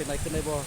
ຈັ່ງໃດ ຂຶ້ນໄດ້ບໍ່?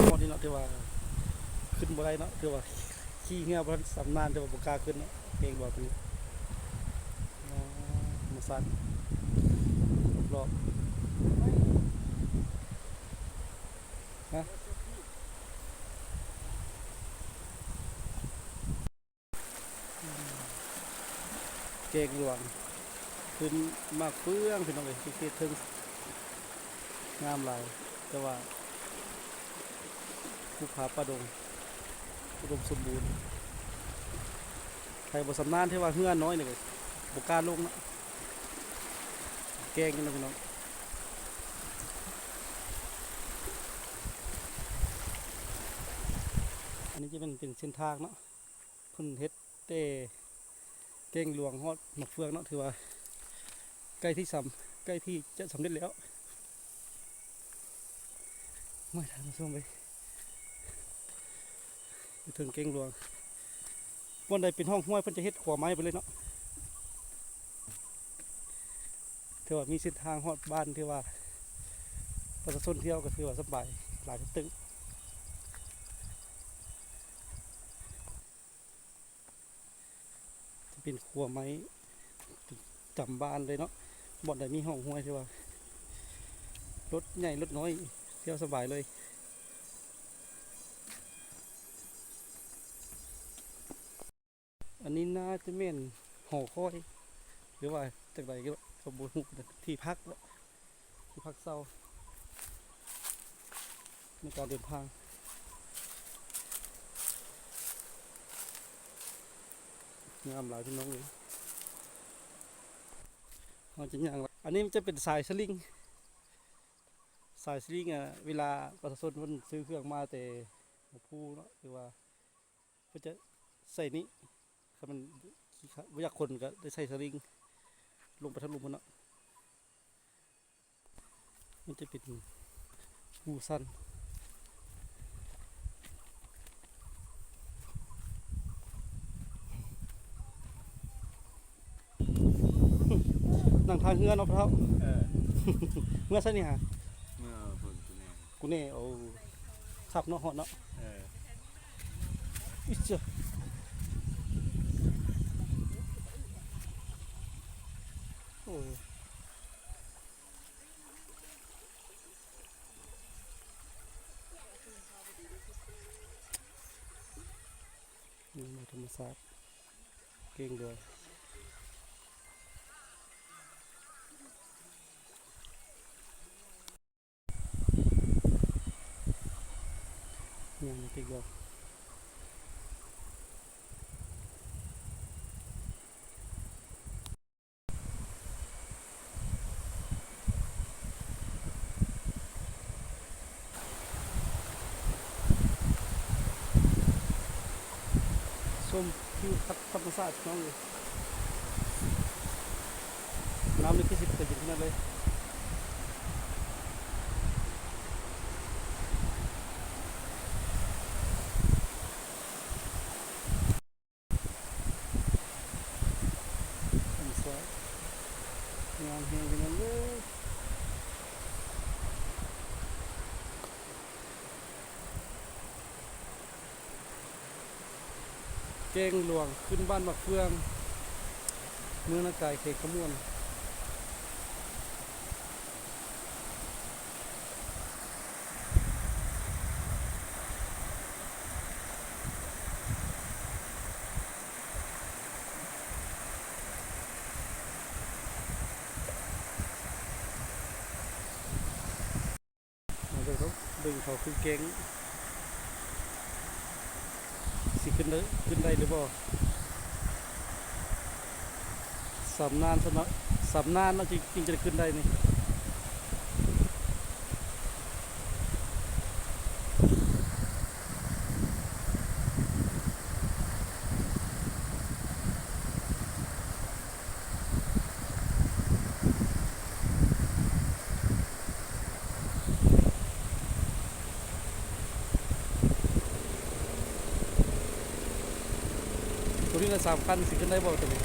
ຮອດນີ້ເນາະ ຖືວ່າຂຶ້ນບໍ່ໄດ້ເນາະ ຖືວ່າ ຂີ່ເຮືອບໍ່ທັນຊຳນານ ແຕ່ວ່າບໍ່ກ້າຂຶ້ນເນາະ ເກງບໍ່ຂຶ້ນ. ອໍ ທຳມະຊາດຮອບໆ ຮະ ເກງຫຼວງ ຂຶ້ນໝາກເຟືອງ ພີ່ນ້ອງເອີຍ ເຂດເທິງ ງາມຫຼາຍ ແຕ່ວ່າ ພູຜາປ່າດົງ ອຸດົມສົມບູນ. ໃຜບໍ່ຊຳນານ ຖືວ່າເຮືອນ້ອຍນີ້ກໍບໍ່ກ້າລົງເນາະ ແກ້ງຢູ່ເນາະພີ່ນ້ອງ. ອັນນີ້ຈະເປັນ ເປັນເສັ້ນທາງເນາະ ເພິ່ນເຮັດແຕ່ແກ້ງຫຼວງຮອດໝາກເຟືອງເນາະ ຖືວ່າໃກ້ທີ່ສຳ ໃກ້ທີ່ຈະສຳເລັດແລ້ວ. ໂອ້ຍ ທ່ານຜູ້ຊົມເອີຍ ຢູ່ເທິງແກ້ງຫຼວງ ບ່ອນໃດເປັນຮ່ອງຫ້ວຍ ເພິ່ນຈະເຮັດຂົວໄມ້ໄປເລີຍເນາະ. ຖືວ່າມີເສັ້ນທາງຮອດບ້ານ ຖືວ່າປະຊາຊົນທ່ຽວກໍຖືວ່າສະບາຍຫຼາຍຂຶ້ນຕື່ມ. ຈະເປັນຂົວໄມ້ປະຈຳບ້ານເລີຍເນາະ ບ່ອນໃດມີຮ່ອງຫ້ວຍ ຖືວ່າລົດໃຫຍ່ລົດນ້ອຍທ່ຽວສະບາຍເລີຍ. ອັນນີ້ໜ້າຈະແມ່ນຫໍຄອຍ ຫຼືວ່າຈັ່ງໃດກໍບໍ່ຮູ້ ທີ່ພັກເນາະ ທີ່ພັກເຊົາໃນການເດີນທາງ. ງາມຫຼາຍພີ່ນ້ອງເອີຍ ເຮົາຈະຍ່າງ ອັນນີ້ມັນຈະເປັນສາຍສະລິງ ສາຍສະລິງ ອາ ເວລາປະຊາຊົນເພິ່ນຊື້ເຄື່ອງມາແຕ່ຫົວພູເນາະ ຫຼືວ່າ ເພິ່ນຈະໃສ່ນີ້ ຄັນມັນບໍ່ຢາກຂົນກໍໄດ້ໃສ່ສະລິງລົງໄປທາງລຸ່ມພຸ້ນເນາະ. ມັນຈະເປັນ ກູຊັ້ນ ນັ່ງທ່າເຮືອເນາະພໍ່ເຖົ້າ. ເອີ ເມືອໃສນີ້ຫາ? ເມືອເບິ່ງກູແນ່ ກູແນ່. ໂອ້ ຄັກເນາະ ຮ້ອນເນາະ. ເອີ ອິດເຈ້ ໂອ້ຍ. ນີ້ມາທຳມະຊາດ ເກັ່ງດ້ວຍ. ຍ່າງຕິດດອກ. ຊົມທິວທັດທຳມະຊາດພີ່ນ້ອງເອີຍ. ນ້ຳນີ້ຄືຊິເປັນຂະໜາດເລີຍ. ທຳມະຊາດງາມແຮງພີ່ນ້ອງເອີຍ. ແກ້ງຫຼວງ ຂຶ້ນບ້ານໝາກເຟືອງ ເມືອງນາກາຍ ແຂວງຄຳມ່ວນ. ມາເບິ່ງເນາະ ເບິ່ງເຂົາຂຶ້ນແກ້ງ ຊິຂຶ້ນໄດ້ ຂຶ້ນໄດ້ຫຼືບໍ່? ຊຳນານຊຳເນາະ ຊຳນານເນາະ ຈຶ່ງ ຈຶ່ງຈະໄດ້ຂຶ້ນໄດ້ນີ້. ໂຕນີ້ລະສາມຄັນ ຊິຂຶ້ນໄດ້ບໍ່ໂຕນີ້?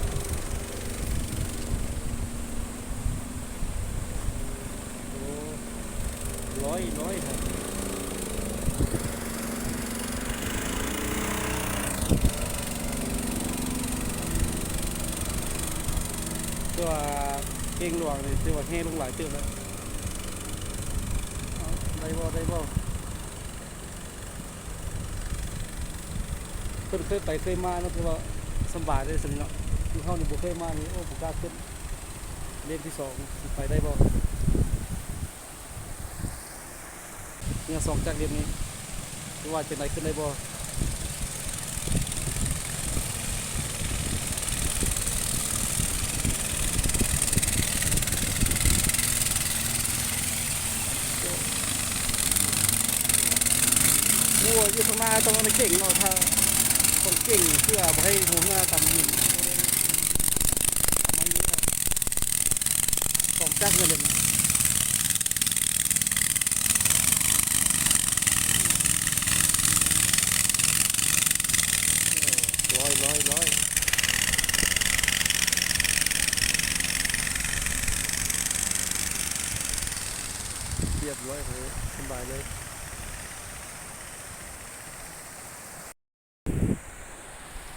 ໂອ້ ຮ້ອຍ ຮ້ອຍ ແຕ່ວ່າເກັ່ງຫຼວງນີ້ ຖືວ່າແຮ່ລົງຫຼາຍເຕີບແລ້ວ. ເອົາ ໄດ້ບໍ່ ໄດ້ບໍ່? ເພິ່ນເຄີຍໄປເຄີຍມາເນາະ ຖືວ່າສຳບາຍເດ້ຊັ້ນເນາະ. ຄືເຮົານີ້ບໍ່ເຄີຍມານີ້ ໂອ້ ບໍ່ກ້າຂຶ້ນ. ເລນທີສອງ ຊິໄປໄດ້ບໍ່? ເຮືອສອງຈັກເຫຼັ້ມນີ້ ຊິວ່າຈັ່ງໃດ ຂຶ້ນໄດ້ບໍ່? ໂອ້ ຢູ່ຂ້າງໜ້າຕ້ອງເກັ່ງເນາະ ຖ້າຕ້ອງເກັ່ງເພື່ອບໍ່ໃຫ້ຫົວເຮືອຕຳດິນ. ສອງຈັກເລີຍ. ໂອ້ ຮ້ອຍ ຮ້ອຍ ຮ້ອຍ ຮຽບຮ້ອຍເລີຍ ສະບາຍເລີຍ.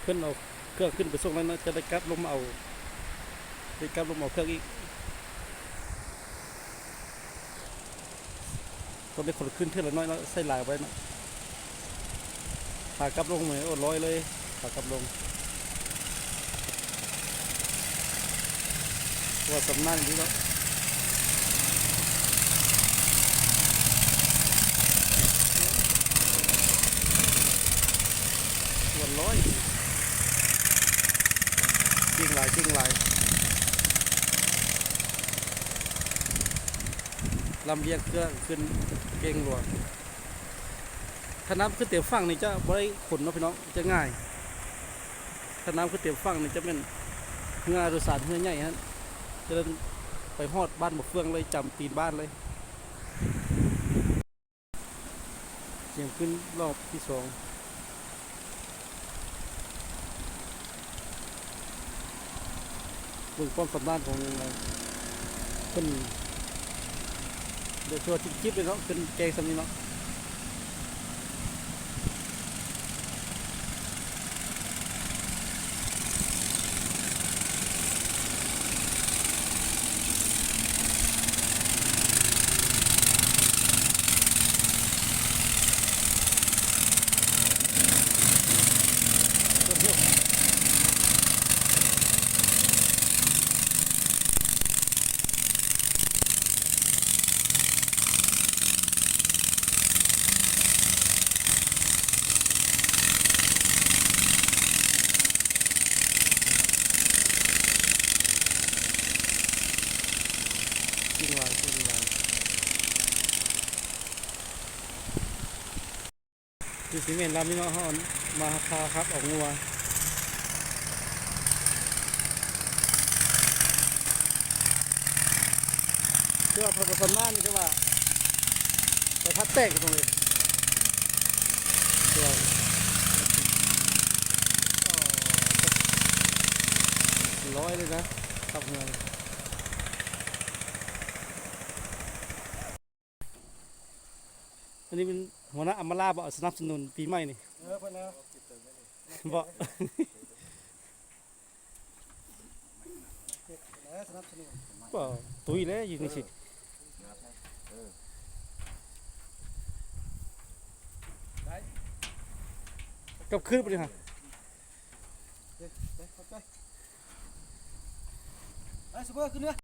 ເພິ່ນເອົາເຄື່ອງຂຶ້ນໄປສົ່ງແລ້ວເນາະ ຈະໄດ້ກັບລົງມາເອົາ ໄດ້ກັບລົງມາເອົາເຄື່ອງອີກ. ຕ້ອງໄດ້ຂົນຂຶ້ນເທື່ອລະໜ້ອຍເນາະ ໃສ່ຫຼາຍບໍ່ໄດ້ເນາະ. ຂາກັບລົງແມ່ນ ໂອ້ ຮ້ອຍເລີຍ ຂາກັບລົງ. ວ່າຊຳນານອີ່ຫຼີເນາະ ອ້ວນຫຼາຍ ເກັ່ງຫຼາຍ ເກັ່ງຫຼາຍ. ລຳລຽງເຄື່ອງຂຶ້ນເກັ່ງຫຼວງ. ຖ້ານ້ຳຂຶ້ນເຕັມຝັ່ງນີ້ຈະບໍ່ໄດ້ຂົນເນາະພີ່ນ້ອງ ຈະງ່າຍ. ຖ້ານ້ຳຂຶ້ນເຕັມຝັ່ງນີ້ຈະແມ່ນເຮືອໂດຍສານເຮືອໃຫຍ່ຫັ້ນ ຈະໄດ້ໄປຮອດບ້ານໝາກເຟືອງເລີຍ ຈຳຕີນບ້ານເລີຍ. ຂຶ້ນລອບທີສອງ ເບິ່ງຄວາມຊຳນານຂອງເພິ່ນ ເດ ເທື່ອວ່າຈິບໆເລີຍເນາະ ຂຶ້ນແກງສ່ຳນີ້ເນາະ. ກິນຫວານ ກິນຫວານ. ຄືຊິແມ່ນລຳນີ້ເນາະ ເຮົາມາພາຂັບອອກງົວ ຄືວ່າເພິ່ນບໍ່ຊຳນານນີ້ ແຕ່ວ່າໄປພັດແຕກຢູ່ຕົງນີ້ ຄືວ່າ ເອີ ຮ້ອຍເລີຍນະ ຂັບເຮືອ. ອັນນີ້ເປັນຫົວໜ້າອຳມາລາບໍ ສະໜັບສະໜູນປີໃໝ່ນີ້? ເອີ ເພິ່ນນະ ບໍ ເອີ ສະໜັບສະໜູນ ບໍ ຕຸ້ຍແລ້ວຢູ່ນີ້ຊິ ເອີ ໄດ້ ກັບຄືນໄປເລີຍຫະ ເອີ ໄປ ຂອບໃຈ ໄປ ຊຸບເປີ ຂຶ້ນເຮືອ.